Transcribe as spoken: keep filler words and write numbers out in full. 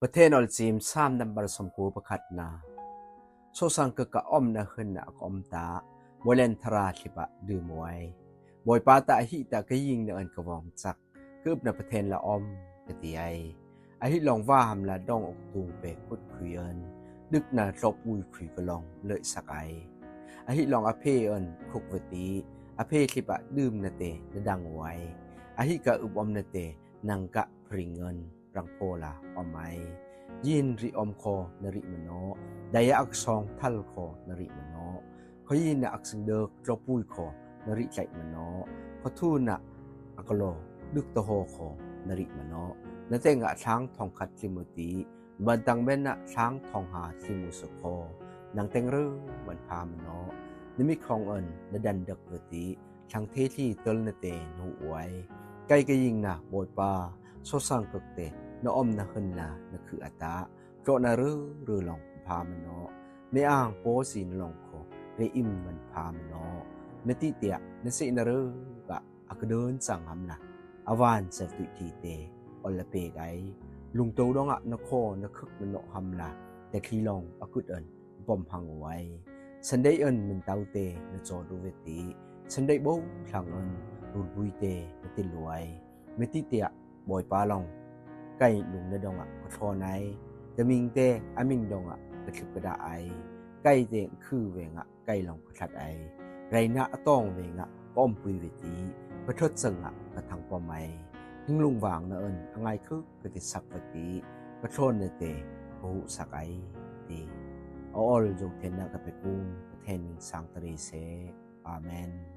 Pathen awlcim. Sam nambar sawmkua pakhatna. Sawsang kaka omna hynna a ka omta, Moilen Thara thlipah dum uai. Bawipa ta ahi ta ka yingna an ka vawngcak, ka upna Pathen la om ka ti ai. Ahi long va hamla dong uk tung pe kut khui an, dukna tlawpui khui ka long loihsak ai. Ahi long a phe an khuk vati, a phe thlipah dumnate na dang uai. Ahi ka up omnate nang ka pring an rangphola om ai. Yin rih om khaw na rih manawh, daya ak sawng thal khaw na rih manawh, khaw yin a ak singdek tlawpui khaw na rih tlaih manawh, khaw thuna a ka law duk tahaw khaw na rih manawh. Na tengah thlang thawng khat tlimu ti, bantang menah thlang thawng ha tlimu sukhaw, nang teng reu manpha manawh. Na mikhawng an na dandak vati, thlang thethli tolnate na huh uai. Kai ka yingna Bawipa, sawsang kakte na omna hynna na khuh a ta, tlawhna reu reu long pha manawh. Me ang pawsi na long khaw re im manpha manawh. Na tihtiah na sehna reu gah a ka dun cang hamla, a van sel tuih thite ol la pek ai. Lungto dongah na khaw na khuk manawh hamla, te khi long a kut an pom hang uai. Sunday an mintaute na cawt uh veti, Sunday bo thlang an rulbuite na til uai. Mititiah Bawipa long kai lungna dongah ka thawn ai. Ka mingte a ming dongah ka thlip ka dah ai. Kaite khu vengah kai long ka thlat ai. Raina a tawng vengah ka ompui veti, ka thot cangah ka thangpom ai. Hinglung vangna an a ngai khuk ka kisak veti, ka thawn nate ka huhsak ai, ti. A ol zo thenna ka pekung ka then ning sang tari se. Amen.